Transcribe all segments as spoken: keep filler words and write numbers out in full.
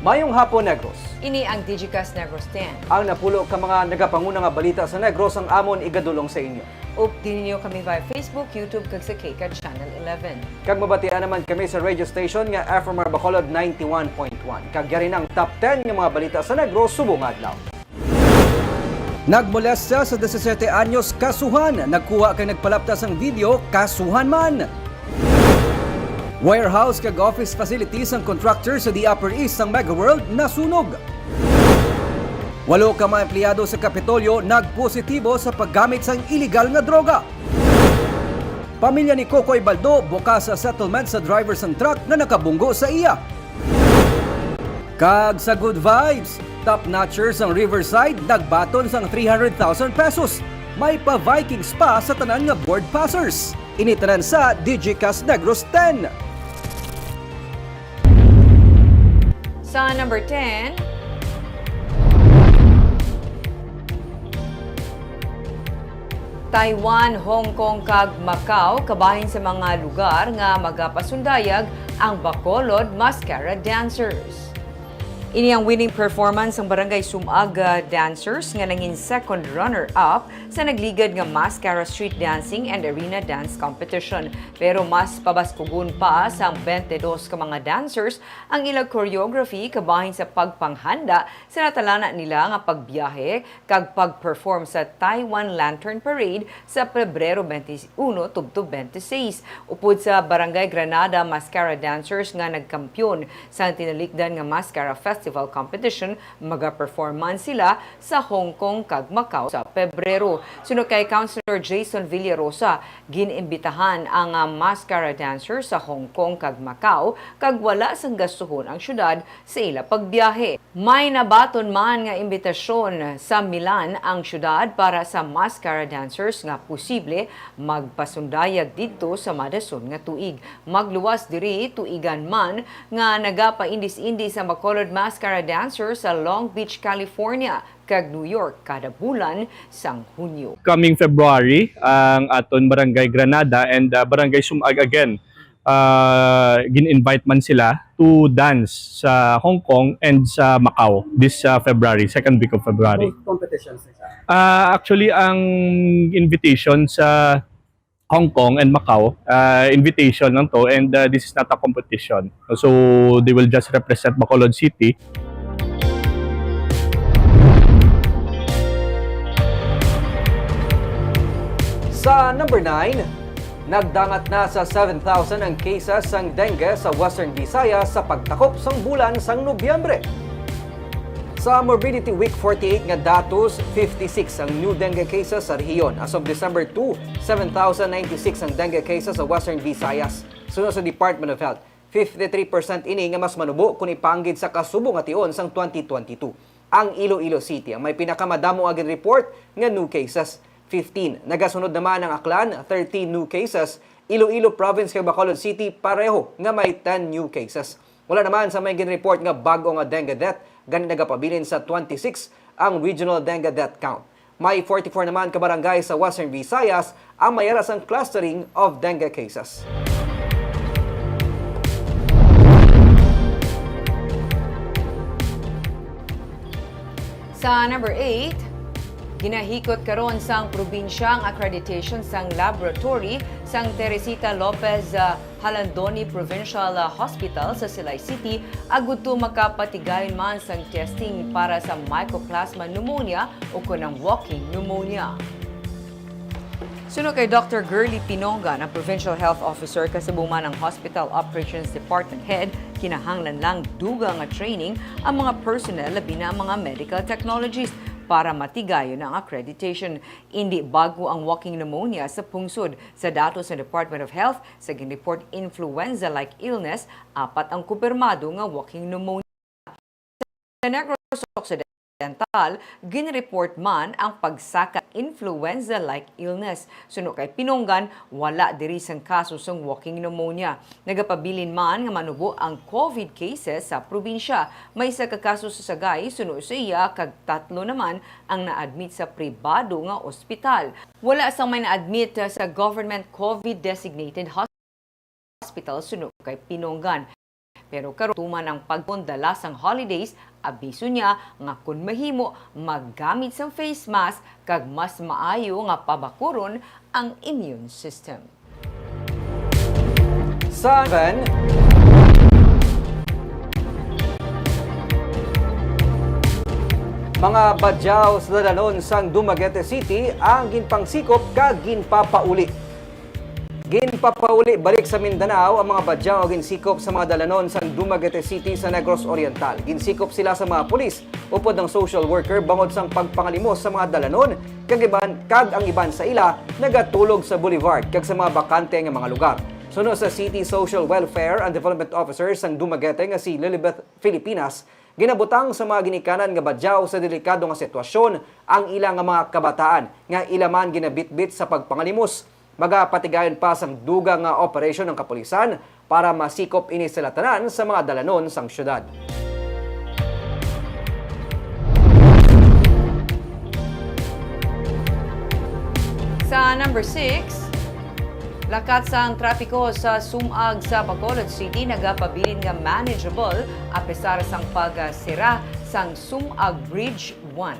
Mayong hapon, Negros. Ini ang Digicast Negros ten. Ang napulo ka mga nagapanguna nga balita sa Negros ang amon igadulong sa inyo. Updi ninyo kami via Facebook, YouTube, kag sa KCAT Channel eleven. Kag mabatian naman kami sa radio station nga F M R Bacolod ninety-one point one. Kag yari na ang top ten nga mga balita sa Negros subong adlaw. Nagmolestya sa disisete anyos, kasuhan. Nagkuha kag nagpalapta sang video, kasuhan man. Warehouse kag office facilities sang contractor sa The Upper East sang Mega World nasunog. Walo ka mga empleyado sa Kapitolyo nagpositibo sa paggamit sang iligal nga droga. Pamilya ni Kokoy Baldo bukas sa settlement sa driver sang truck nga nakabunggo sa iya. Kag sa good vibes, top notchers sang Riverside nagbaton sang three hundred thousand pesos. May pa-Vikings pa sa tanan nga board passers. Ini tanan sa Digicast Negros ten. Sa number ten, Taiwan, Hong Kong kag Macau kabahin sa mga lugar nga magapasundayag ang Bacolod Mascara Dancers. Ini ang winning performance sang Barangay Sumag, ah, Dancers nga nangin second runner-up sa nagligad nga Mascara Street Dancing and Arena Dance Competition. Pero mas pabaskugon pa sang twenty-dos ka mga dancers ang ilang choreography kabahin sa pagpanghanda sa natalana nila nga pagbiyahe kag pag-perform sa Taiwan Lantern Parade sa Pebrero twenty-one tubtob twenty-six. Upod sa Barangay Granada Mascara Dancers nga nagkampiyon sa tinalikdan nga Mascara Festival Competition, magaperform man sila sa Hong Kong kag Macau sa Pebrero. Suno kay Councilor Jason Villarosa, gin-imbitahan ang, ah, Mascara Dancers sa Hong Kong kag Macau kag wala sang gastuhon ang syudad sa ila pagbiyahe. May nabaton man nga imbitasyon sa Milan ang syudad para sa Mascara Dancers nga posible magpasundayag didto sa madason nga tuig. Magluwas diri, tuigan man nga nagapaindis-indis ang Bacolod Mascara Dancers sa Long Beach, California, kag New York kada bulan sang Hunyo. Coming February, ang aton Barangay Granada and, uh, Barangay Sumag again, uh, gin-invite man sila to dance sa Hong Kong and sa Macau this, uh, February, second week of February. Both competitions, sir? Uh, actually, ang invitation sa Hong Kong and Macau, uh, invitation lang to, and, uh, this is not a competition. So, they will just represent Bacolod City. Sa number nine, nagdangat na sa seven thousand ang cases sang dengue sa Western Visayas sa pagtakop sang bulan sang Nobyembre. Sa Morbidity Week forty-eight nga datos, fifty-six ang new dengue cases sa rehiyon. As of December two, seven thousand ninety-six ang dengue cases sa Western Visayas. Suno sa Department of Health, fifty-three percent ini nga mas manubo kon ipanggid sa kasubo nga tion sang twenty twenty-two. Ang Iloilo City ang may pinakamadamo nga gin-report nga new cases, fifteen. Nagasunod naman ang Aklan, thirteen new cases. Iloilo Province kag Bacolod City pareho nga may ten new cases. Wala naman sa may gin-report nga bag-o nga dengue death, gani nagapabilin sa twenty-six ang regional dengue death count. May forty-four naman ka barangay sa Western Visayas ang may ara sang clustering of dengue cases. Sa number eight, ginahikot karon sang probinsya ang accreditation sang laboratory sang Teresita Lopez, ah, Jalandoni Provincial, ah, Hospital sa Silay City, agud to makapatigayon man sang testing para sa Mycoplasma pneumonia o kon ang walking pneumonia. Suno kay Doctor Girly Pinongan, ang Provincial Health Officer, kasubong man ang Hospital Operations Department Head, kinahanglan lang dugang nga training ang mga personnel, labi na ang mga medical technologists, para matigayon ang accreditation. Indi bag-o ang walking pneumonia sa pungsod. Sa datos sa Department of Health, sa gin-report influenza-like illness, apat ang kumpirmado nga walking pneumonia. Sa Negros Occidental, gin-report man ang pagsaka influenza-like illness. Suno kay Pinongan, wala diri sang kaso sang walking pneumonia. Nagapabilin man nga manubo ang COVID cases sa probinsya. May isa ka kaso sa Sagay, suno sa iya, kag tatlo naman ang na-admit sa pribado nga ospital. Wala sang may na-admit sa government COVID designated hospital, suno kay Pinongan. Pero karon tuman ang pagkundala sang holidays, abiso niya nga kun mahimo, maggamit sang face mask kag mas maayo nga pabakuron ang immune system. Sa seven, mga badyaw sa dalanon sang Dumaguete City ang ginpangsikop kag ginpapauli. Ginpapauli balik sa Mindanao ang mga badyaw nga ginsikop sa mga dalanon sang Dumaguete City sa Negros Oriental. Ginsikop sila sa mga pulis upod ang social worker bangod sang pagpangalimos sa mga dalanon kag iban, kag ang iban sa ila nagatulog sa boulevard kag sa mga bakante nga mga lugar. Suno sa City Social Welfare and Development Officer sang Dumaguete nga si Lilibeth Filipinas, ginabutang sa mga ginikanan nga badyaw sa delikado nga sitwasyon ang ila nga mga kabataan nga ila man ginabitbit sa pagpangalimos. Magapatigayon pa sang dugang nga operasyon ang kapulisan para masikop ini sila tanan sa mga dalanon sang syudad. Sa number six, lakat sang trapiko sa Sumag sa Bacolod City nagapabilin nga manageable apesar sang pagsira sang Sumag Bridge one.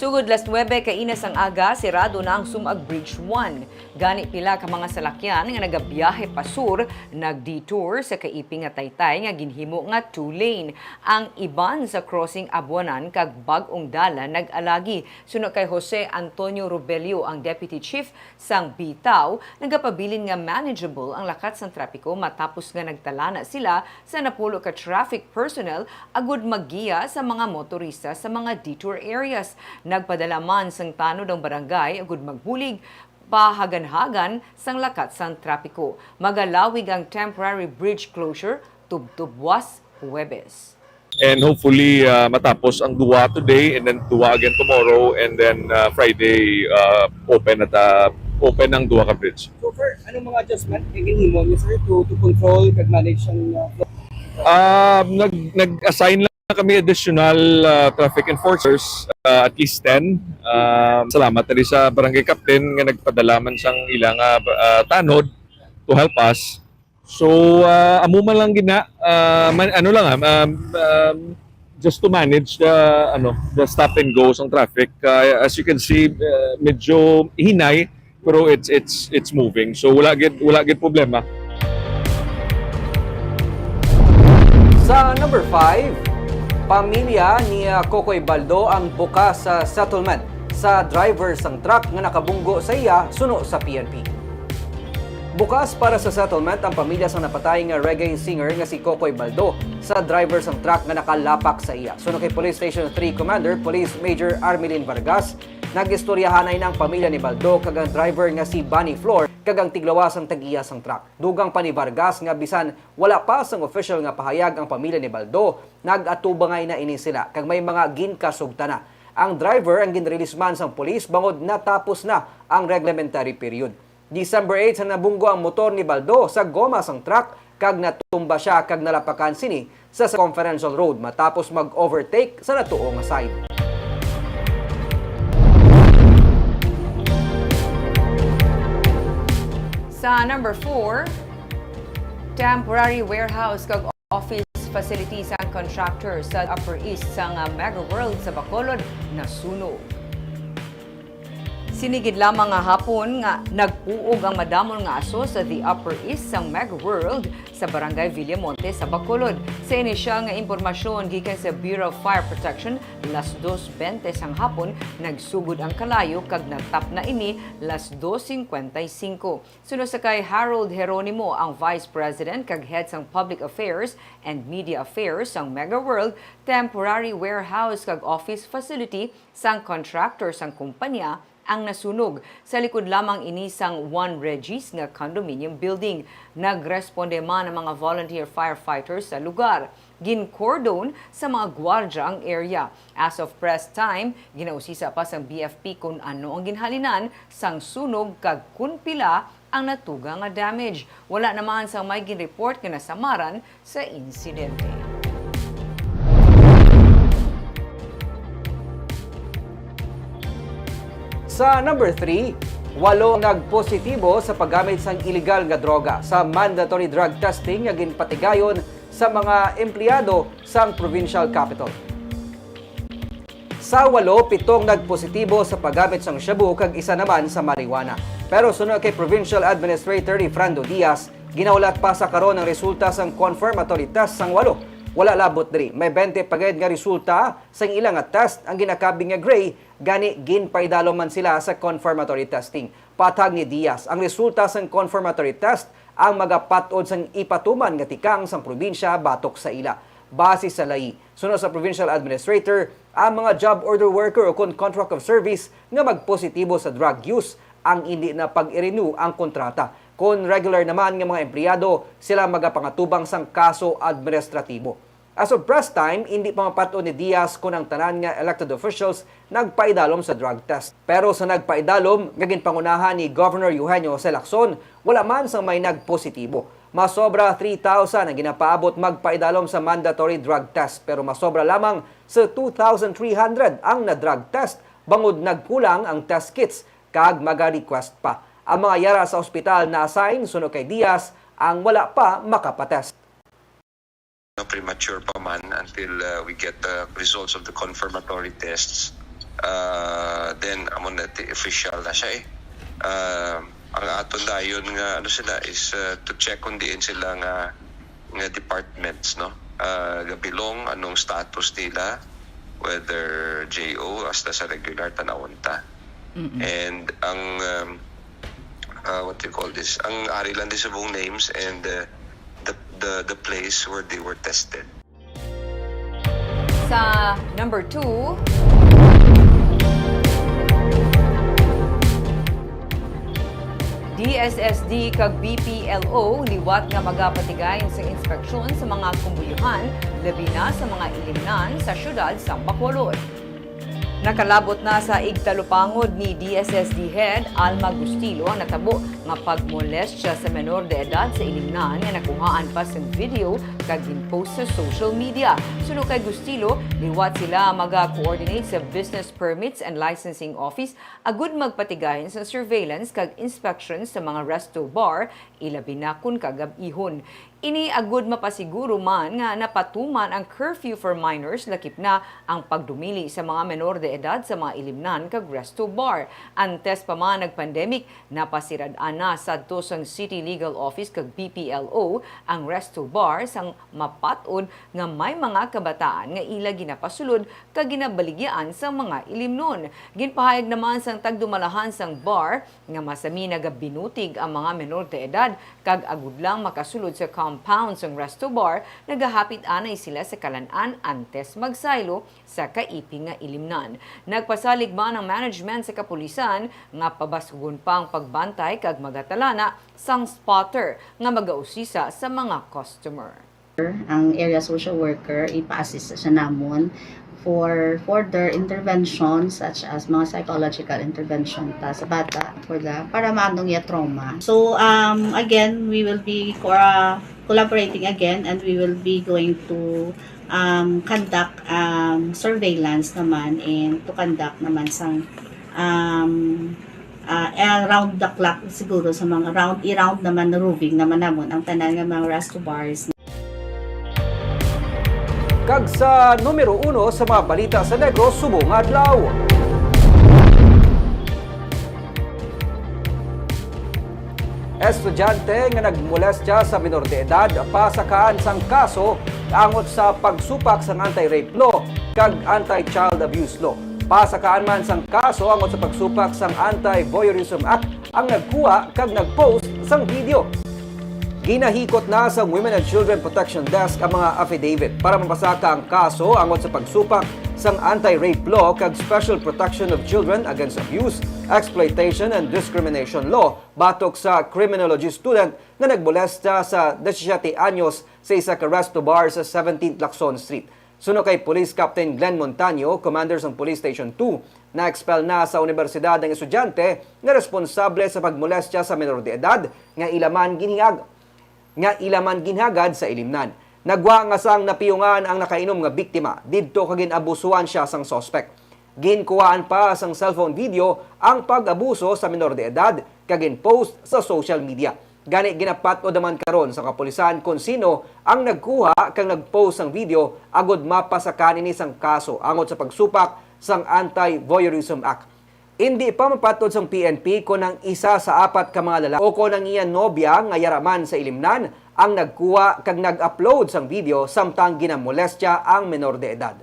Sugod las nuebe kaina sang aga, sirado na ang Sumag Bridge one. Gani pila ka mga salakyan nga nagabiyahe pa sur, nag-detour sa kaiping nga taytay nga ginhimo nga two-lane. Ang iban sa crossing Abuanan kag Bag-ong Dalan nag-alagi. Suno kay Jose Antonio Robelio, ang Deputy Chief sang BITAO, nagapabilin nga manageable ang lakat sang trapiko matapos nga nagtalana sila sa napulo ka traffic personnel agud maggiya sa mga motorista sa mga detour areas. Nagpadala man sang tanod ang barangay agud magbulig pahaganhagan sang lakat sang trapiko. Magalawig ang temporary bridge closure tubtob buas Huwebes. And hopefully, uh, matapos ang duwa today and then duwa again tomorrow and then uh, Friday, uh, open at uh, open ang duwa ka bridge. So, sir, anong mga adjustment ang ginhimo niyo, sir, to, to control kag manage ang uh, flow? Uh, nag, nag-assign lang kami additional uh, traffic enforcers, uh, at least ten. Uh, salamat na rin sa barangay captain nga nagpadala man sang ilang uh, uh, tanod to help us. So, uh, amo man lang gina, uh, man, ano lang, ah, um, um, just to manage the ano, the stop and go sang traffic. Uh, as you can see, uh, medyo hinay, pero it's it's it's moving. So wala gid wala gid problema. Sa number five, pamilya ni uh, Kokoy Baldo ang bukas sa settlement sa driver sang truck nga nakabunggo sa iya suno sa P N P. Bukas para sa settlement ang pamilya sang napatay nga reggae singer nga si Kokoy Baldo sa driver sang truck nga nakalapak sa iya. Suno kay Police Station three Commander Police Major Armelin Vargas, nag-istoryahanay na ang pamilya ni Baldo kag ang driver nga si Bunny Flor kag ang tiglawas sang tag-iya sang truck. Dugang pa ni Vargas nga bisan wala pa sang opisyal nga pahayag ang pamilya ni Baldo, nag-atubangay na ini sila kag may mga ginkasugtan na. Ang driver ang ginrelease man sang pulis bangod natapos na ang reglementary period. December eight sa nabunggo ang motor ni Baldo sa goma sang truck kag natumba siya kag nalapakan sini sa Circumferential Road matapos mag-overtake sa natuo nga side. Sa number four, temporary warehouse kag office facility sang contractor sa Upper East sang Mega World sa Bacolod nasunog. Sini gid lamang nga hapon nga nagpuog ang madamol nga aso sa The Upper East sang Mega World sa Barangay Villamonte sa Bacolod. Sa inisyal nga impormasyon gikan sa Bureau of Fire Protection, las dos bente sang hapon nagsugod ang kalayo kag natapna ini las dos cincuenta y cinco. Suno sa kay Harold Jeronimo, ang Vice President kag Head sang Public Affairs and Media Affairs sang Mega World, temporary warehouse kag office facility sang contractor sang kumpanya ang nasunog. Sa likod lamang ini sang One Regis nga condominium building. Nagresponde man ang mga volunteer firefighters sa lugar. Gin-cordon sa mga gwardya ang area. As of press time, ginausisa pa sang B F P kon ano ang ginhalinan sang sunog kag kon pila ang natuga nga damage. Wala naman sang may gin-report nga nasamaran sa insidente. Sa number three, Walo nagpositibo sa paggamit sang iligal nga droga sa mandatory drug testing nga ginpatigayon sa mga empleyado sang provincial capital. Sa walo, pitong nagpositibo sa paggamit sang shabu kag isa naman sa marijuana. Pero suno kay Provincial Administrator Ifrando Diaz, ginahulat pa sa karon ang resulta sang confirmatory test sang walo. Wala labot diri, may twenty pa gid nga resulta sang ila nga test ang ginakabig nga gray, gani ginpaidalom man sila sa confirmatory testing. Patag ni Diaz, ang resulta sang confirmatory test ang magapat-od sang ipatuman nga tikang sang probinsya batok sa ila. Base sa layi, suno sa provincial administrator, ang mga job order worker o kon contract of service nga magpositibo sa drug use ang indi na pag-i-renew ang kontrata. Kon regular naman nga mga empleyado, sila magapangatubang sang kaso administratibo. As of press time, indi pa mapat-on ni Diaz kon ang tanan nga elected officials nagpaidalom sa drug test. Pero sa nagpaidalom nga ginpangunahan ni Governor Eugenio Jose Lacson, wala man sang may nagpositibo. Masobra three thousand ang ginapaabot magpaidalom sa mandatory drug test, pero masobra lamang sa two thousand three hundred ang na-drug test, bangod nagkulang ang test kits kag maga-request pa. Ang mga yara sa ospital na-assign suno kay Diaz ang wala pa makapatest. No, premature pa man until uh, we get the results of the confirmatory tests. Uh, then, amo na, ti- official na siya eh. Uh, ang aton dayon nga ano sila is uh, to check kung diin sila nga nga departments, no? Uh, gabilong, anong status nila, whether J O, hasta sa regular, tanawon ta. And ang um, uh, what do you call this? Ang ari lang di subong names and uh, the, the the place where they were tested. Sa number two, D S S D kag B P L O liwat nga magapatigayon sa inspeksyon sa mga kumbuyuhan, labi na sa mga ilimnan sa siyudad sang Bacolod. Nakalabot na sa igtalupangod ni D S S D Head Alma Gustilo ang natabo nga pagmolestya sa menor de edad sa ilimnan nga nakuhaan pa sang video kag gin-post sa social media. Suno kay Gustilo, liwat sila maga-coordinate sa Business Permits and Licensing Office agud magpatigayon sa surveillance kag inspection sa mga resto bar, ilabi na kon kagab-ihon. Ini agud mapasiguro man nga napatuman ang curfew for minors, lakip na ang pagdumili sa mga menor de edad sa mga ilimnan kag resto bar. Antes pa man nag-pandemic, napasirad-an na sadto sang City Legal Office kag B P L O ang resto bar sang mapat-od nga may mga kabataan nga ila ginapasulod kag ginabaligyaan sang mga ilimnon. Ginpahayag naman sang tagdumalahan sang bar nga masami nagabinutig ang mga menor de edad kag agud lang makasulod sa compound sang resto bar, nagahapit anay sila sa kalan-an antes magsaylo sa kaiping nga ilimnan. Nagpasalig man ang management sa kapulisan nga pabaskugon pa ang pagbantay kag magatalana sang spotter nga magausisa sa mga customer. Ang area social worker, ipa-assist siya namon for further intervention such as mga psychological intervention ta sa bata for the para maandong iya trauma. So um again, we will be co- collaborating again and we will be going to um conduct um surveillance naman and to conduct naman sang um uh, around the clock siguro sa mga round i-round naman roving naman namon ang tanan nga mga resto bars. Kag sa numero uno sa mga balita sa Negros subong adlaw. Estudyante nga nagmolestya sa minor de edad pasakaan sang kaso angot sa pagsupak sang anti-rape law kag anti-child abuse law. Pasakaan man sang kaso angot sa pagsupak sang Anti-Voyeurism Act ang nagkuha kag nag-post sang video. Ginahikot na sang Women and Children Protection Desk ang mga affidavit para mapasaka ang kaso angot sa pagsupak sang anti-rape law kag Special Protection of Children Against Abuse, Exploitation, and Discrimination Law batok sa criminology student nga nagmolesta sa disisiete anyos sa isa ka resto bar sa seventeenth Lacson Street. Suno kay Police Captain Glenn Montaño, commander sang Police Station two, na-expel na sa unibersidad ang estudyante nga responsable sa pagmolestya sa menor de edad nga ila man ginhag nga ila man ginhagad sa ilimnan. Nagwa nga sang napiyungan ang nakainom nga biktima didto kag gin-abusuhan siya sang suspect. Ginkuhaan pa sang cellphone video ang pag-abuso sa menor de edad kag gin-post sa social media. Gani, ginapat-od naman karon sa kapulisan kon sino ang nagkuha kag nag-post sang video agod mapasakan ini sang kaso angot sa pagsupak sang Anti-Voyeurism Act. Indi pa mapat-od sang P N P kon ang isa sa apat ka mga lalaki o kon ang iya nobya nga yara man sa ilimnan ang nagkuha kag nag-upload sang video samtang ginamolestya ang menor de edad.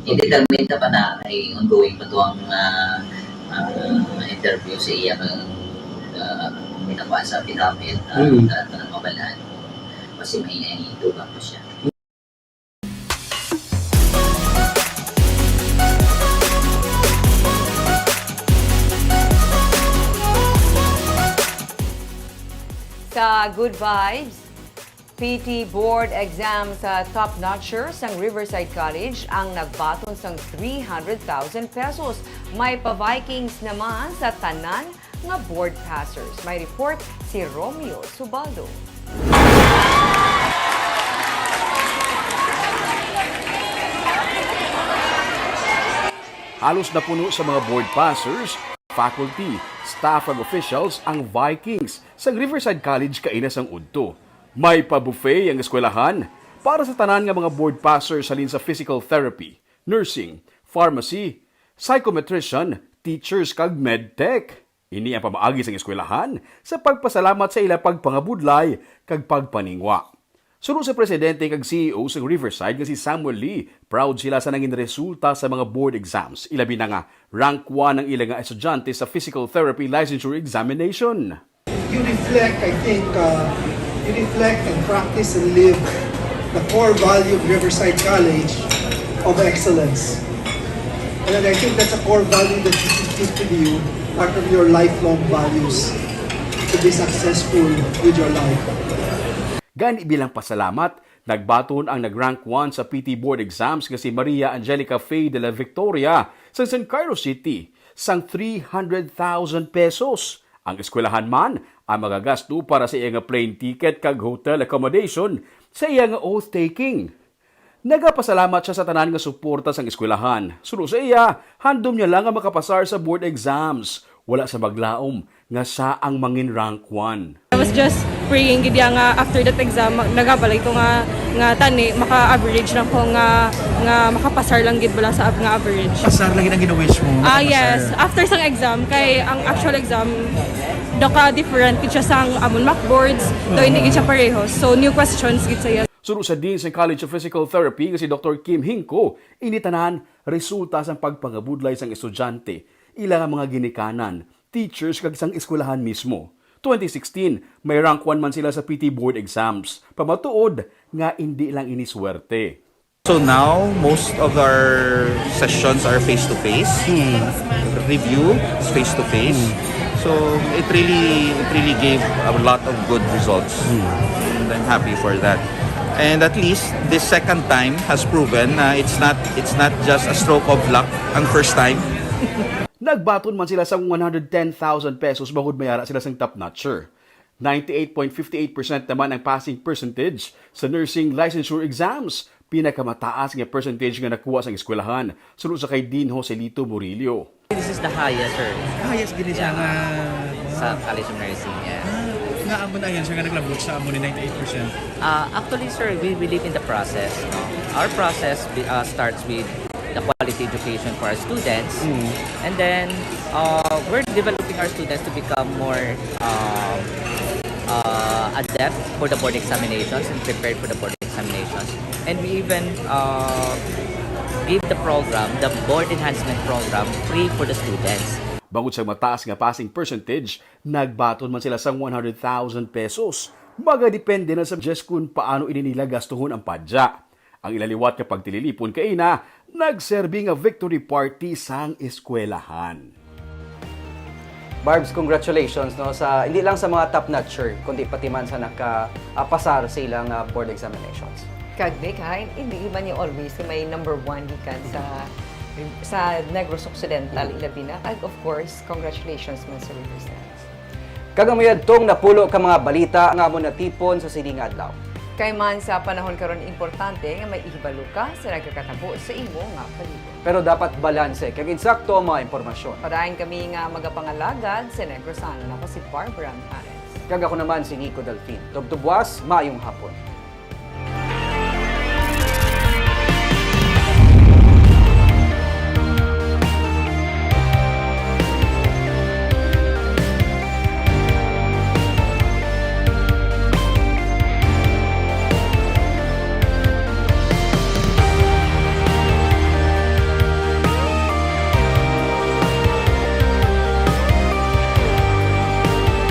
Indetermined pa na, ay ongoing pa to ang, ah, ah, interview sa iya nga, ah, minakuha sa pinamit, ah, Mm. Tanan mabalaan. Kasi may, ay, ito ba po siya? Sa Good Vibes, P T Board exam sa top notcher sang Riverside College ang nagbaton sang three hundred thousand pesos. May pa-Vikings naman sa tanan nga board passers. May report si Romeo Subaldo. Halos napuno sa mga board passers, faculty, staff ag officials ang Vikings sa Riverside College kaina sang udto. May pa-buffet ang eskwelahan para sa tanan nga mga board passers halin sa physical therapy, nursing, pharmacy, psychometrician, teachers kag medtech. Ini ang pamaagi sang eskwelahan sa pagpasalamat sa ila pagpangabudlay kag pagpaningwa. Suno sa presidente kag C E O sang Riverside nga si Samuel Lee, proud sila sa nangin resulta sa mga board exams, ilabi na nga rank one ang ila nga estudyante sa physical therapy licensure examination. You reflect, I think, uh, you reflect and practice and live the core value of Riverside College of excellence. And I think that's a core value that you should keep with you, part of your lifelong values to be successful with your life. Gani, bilang pasalamat, nagbaton ang nag-rank one sa P T Board Exams nga si Maria Angelica Faye de la Victoria sa San Carlos City sang three hundred thousand pesos. Ang eskwelahan man ang magagasto para sa iya nga plane ticket kag hotel accommodation sa iya nga oath-taking. Nagapasalamat siya sa tanan nga suporta sang eskwelahan. Suno sa iya, handom niya lang nga makapasar sa board exams. Wala sa maglaom nga siya ang mangin rank one. I was just praying gid ya nga after that exam, nagabalay ko nga nga tani maka-average lang ko nga nga makapasar lang gid bala sa nga average. Pasar lagi ang gina-wish mo. Ah, makapasar. Yes. After sang exam, kay ang actual exam, doka different gid siya sang amon mock boards, do hindi gid siya pareho. So, new questions gid sa iya. Suno sa Dean sang College of Physical Therapy nga si Doktor Kim Hinko, ini tanan resulta sang pagpangabudlay sang estudyante, ila nga mga ginikanan, teachers kag sang eskwelahan mismo. Twenty sixteen, may rank one man sila sa P T board exams, pamatuod nga indi lang ini swerte. So now, most of our sessions are face-to-face. Review is face-to-face. So it really, it really gave a lot of good results. And I'm happy for that. And at least this second time has proven na it's not, it's not just a stroke of luck ang first time. Nagbaton man sila sang one hundred ten thousand pesos bangod mayara sila sang top notcher. Ninety-eight point fifty-eight percent naman ang passing percentage sa nursing licensure exams, pinakamataas nga percentage nga nakuha sang eskwelahan, suno sa kay Dean Joselito Murillo. This is the highest, sir. Highest gid siya nga Sa College of Nursing, yeah. Nga amo na yan, sir, nga naglabot sa amo ni ninety-eight percent. Uh, actually, sir, we believe in the process. No? Our process uh, starts with the quality education for our students. And then, uh, we're developing our students to become more uh, uh, adept for the board examinations and prepared for the board examinations. And we even uh, give the program, the board enhancement program, free for the students. Bangod sa mataas nga passing percentage, nagbaton man sila sang one hundred thousand pesos. Magadepende na sa Diyos kung paano ini nila gastuhon ang padya. Ang ila liwat nga pagtililipon kaina nagserbi nga victory party sang eskwelahan. Barbs, congratulations, no, sa hindi lang sa mga top notcher kundi pati man sa nakapasar sa ilang ah, board examinations. Kag Nick, ha, hindi man yung always may number one gikan sa sa Negros Occidental, ilabi na. Kag of course, congratulations man sa Riverside. Kag amo yadtong napulo ka mga balita nga amo natipon sa sini nga adlaw. Kay man sa panahon karon, importante nga may ihibalo ka sa nagakatabo sa imo nga palibot. Pero dapat balanse kag insakto ang mga impormasyon. Padayon kami nga magapangalagad sa Negrosano. Ako si Barbara Antares. Kag ako naman si Nico Delfin. Tubtubwas, maayong hapon.